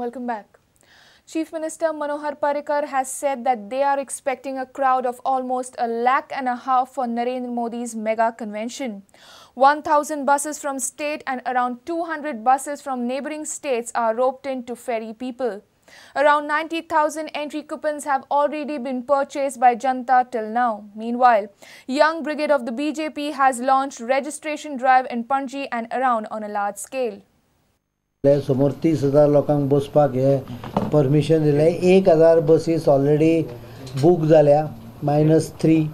Welcome back. Chief Minister Manohar Parrikar has said that they are expecting a crowd of almost 1.5 lakh for Narendra Modi's mega convention. 1,000 buses from state and around 200 buses from neighbouring states are roped in to ferry people. Around 90,000 entry coupons have already been purchased by Janta till now. Meanwhile, Young Brigade of the BJP has launched registration drive in Panji and around on a large scale. समोर 30,000 लोकांक बसपाक हे permission दिलें. 1,000 बसीस already book जाल्या, -3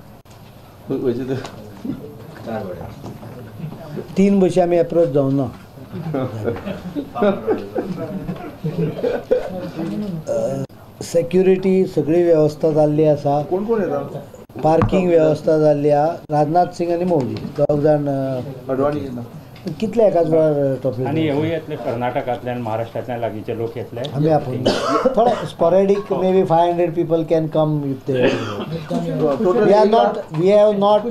3 बशी आमी approach जावं ना. सेक्युरिटी सगळी व्यवस्था जाल्ली आसा, पार्किंग व्यवस्था जाल्ली आसा. राजनाथ सिंग आनी मोदी दोग जाण कितले एकाच वेळार टॉपिक आनी हेवूय येतले, कर्नाटकांतल्यान महाराष्ट्रांतल्यान लागींचे लोक येतले. आमी आपोवन थोडे sporadic maybe 500 people can come if they we have not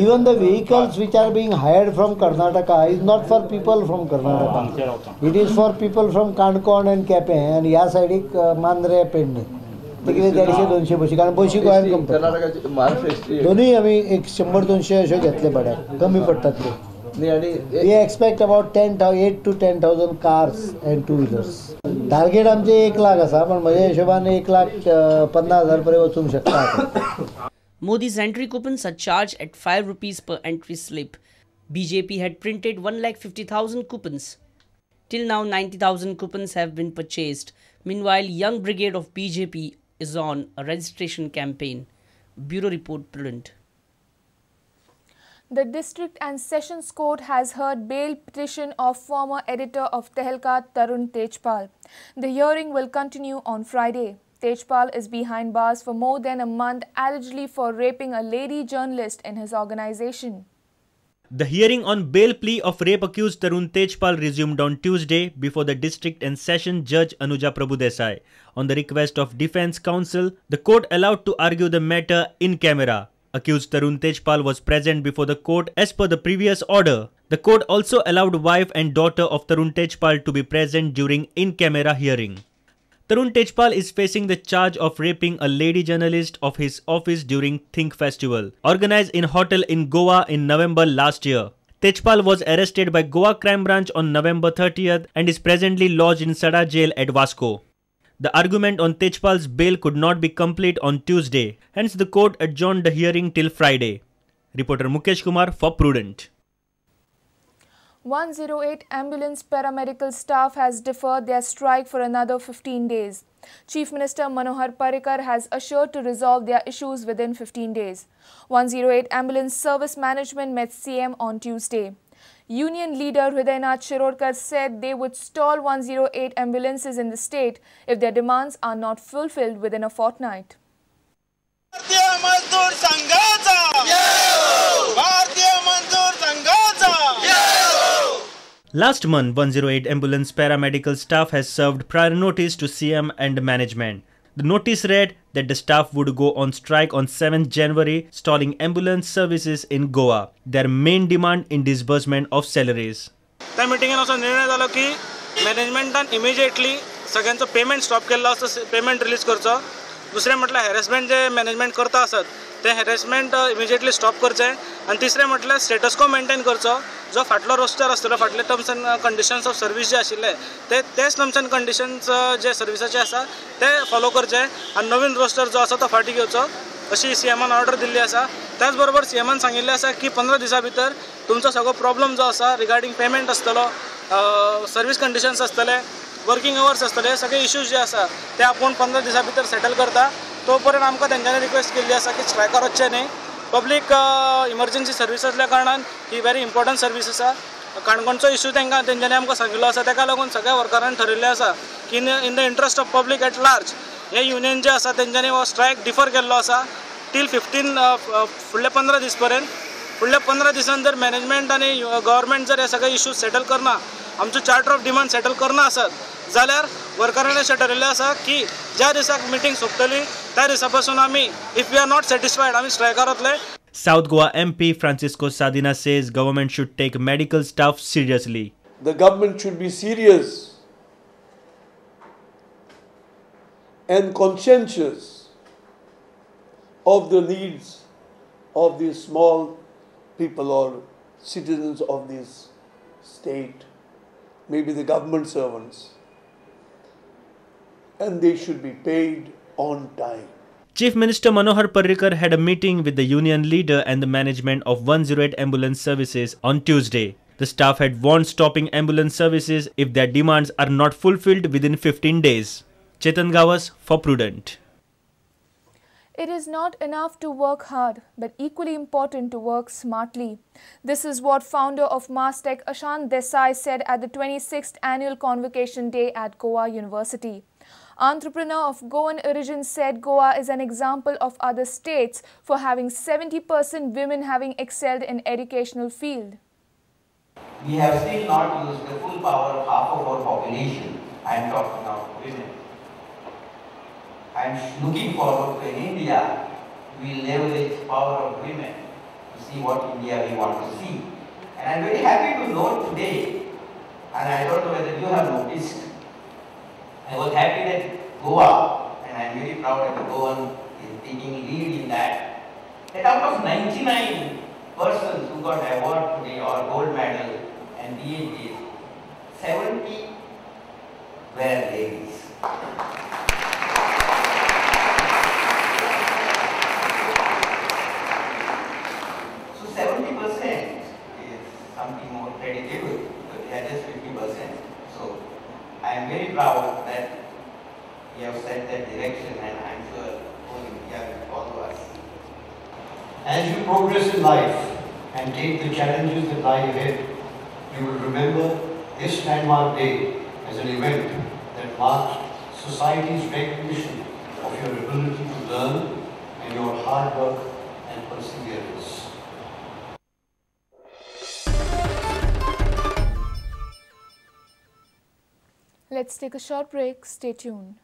even the vehicles which are being hired from Karnataka is not for people from Karnataka, it is for people from Canacona and Quepem आनी ह्या सायडीक मांद्रे पेडणे तितले 150-200 बशी, कारण बशी गोंयांत कमी पडटा. दोनूय आमी एक 100-200 अश्यो घेतले भाड्याक, कमी पडटात त्यो. We expect about 8 to 10,000 cars and two wheelers. Target आमचें 1 लाख आसा, पण म्हज्या हिशोबान 1,50,000 पर्यंत वचूंक शकता. Modi's entry coupons are charged at 5 rupees per entry slip. BJP had printed 1,50,000 coupons. Till now, 90,000 coupons have been purchased. Meanwhile, Young Brigade of BJP is on a registration campaign. Bureau Report, Prudent. The District and Sessions Court has heard bail petition of former editor of Tehelka Tarun Tejpal. The hearing will continue on Friday. Tejpal is behind bars for more than a month allegedly for raping a lady journalist in his organization. The hearing on bail plea of rape accused Tarun Tejpal resumed on Tuesday before the District and Session Judge Anuja Prabhudesai. On the request of Defense Counsel, the court allowed to argue the matter in camera. Accused Tarun Tejpal was present before the court as per the previous order. The court also allowed wife and daughter of Tarun Tejpal to be present during in-camera hearing. Tarun Tejpal is facing the charge of raping a lady journalist of his office during Think Festival, organized in hotel in Goa in November last year. Tejpal was arrested by Goa Crime Branch on November 30th and is presently lodged in Sada Jail at Vasco. The argument on Tejpal's bail could not be complete on Tuesday. Hence, the court adjourned the hearing till Friday. Reporter Mukesh Kumar for Prudent. 108 ambulance paramedical staff has deferred their strike for another 15 days. Chief Minister Manohar Parrikar has assured to resolve their issues within 15 days. 108 ambulance service management met CM on Tuesday. Union leader Hridaynath Shirodkar said they would stall 108 ambulances in the state if their demands are not fulfilled within a fortnight. Last month, 108 ambulance paramedical staff has served prior notice to CM and management. The notice read that the staff would go on strike on 7th January, stalling ambulance services in Goa. Their main demand in disbursement of salaries. त्या मिटिंगेन असो निर्णय जालो की मॅनेजमेंटान immediately सगळ्यांचो payment stop केल्लो आसा, payment release करचो. दुसरें म्हटल्यार हॅरेसमेंट जे मॅनेजमेंट करता आसत तें हॅरेसमेंट इमिजिएटली स्टॉप करचें आनी तिसरें म्हटल्यार स्टेटस को मेंटेन करचो. जो फाटलो रोस्टर आसतलो, फाटले terms and conditions of service जे आशिल्ले ते तेच टर्म्स एंड कंडिशन्स जे सर्विसाचे आसा ते फॉलो करचे आनी नवीन रोस्टर जो आसा तो फाटीं घेवचो अशी सीएमान ऑर्डर दिल्ली आसा. त्याच बरोबर सीएमान सांगिल्लें आसा की 15 दिसां भितर तुमचो सगळो प्रॉब्लम जो आसा रिगार्डींग पेमेंट आसतलो, सर्वीस कंडिशन्स आसतले, वर्किंग अवर्स आसतले, सगळे इश्यूज जे आसा ते आपूण 15 दिसां भितर सेटल करता. तो पर्यंत आमकां तेंच्यांनी रिक्वेस्ट केल्ली आसा की स्ट्रायकार वचचें न्ही. पब्लीक इमर्जन्सी सर्वीस आसल्या कारणान ही व्हेरी इम्पॉर्टंट सर्वीस आसा. काणकोणचो इश्यू तांकां तेंच्यांनी आमकां सांगिल्लो आसा, ताका लागून सगळ्या वर्करान ठरयल्लें आसा की in the interest of public at large hey union जे आसा तेंच्यांनी हो स्ट्रायक डिफर केल्लो आसा टील 15 फुडले 15 दीस पर्यंत. फुडल्या 15 दिसान जर मॅनेजमेंट आनी गव्हर्मेंट जर हे सगळे इश्यूज सेटल करना, आमचो चार्टर ऑफ डिमांड सेटल करना आसत जाल्यार वर्करांनी अशें ठरयल्लें आसा की ज्या दिसाक मिटींग सोंपतली त्या दिसा पासून आमी if we are not satisfied आमी स्ट्रायकार वतले. South Goa MP Francisco Sardinha says government should take medical staff seriously. The government should be serious and conscientious of the needs of the small people or citizens of this state, maybe the government servants, and they should be paid on time. Chief Minister Manohar Parrikar had a meeting with the union leader and the management of 108 ambulance services on Tuesday. The staff had warned stopping ambulance services if their demands are not fulfilled within 15 days. Chetan Gawas for Prudent. It is not enough to work hard, but equally important to work smartly. This is what founder of Mastek Ashan Desai said at the 26th Annual Convocation Day at Goa University. Entrepreneur of Goan origin said Goa is an example of other states for having 70% women having excelled in educational field. We have still not used the full power of half of our population. I am talking of women. I am looking forward to in India, we leverage power of women to see what India we want to see. And I am very happy to note today, and I don't know whether you have noticed, I was happy that Goa, and I am very proud that the Goan is taking lead in that, that out of 99 persons who got award today or gold medal and PhDs, 70 were ladies. So 70% is something more creditable, but they are just 50%. So I am very proud that we have set that direction, and I am sure whole India will follow us. As you progress in life and take the challenges that lie ahead, you will remember this landmark day as an event that marks society's recognition of your ability to learn and your hard work and perseverance. Let's take a short break. Stay tuned.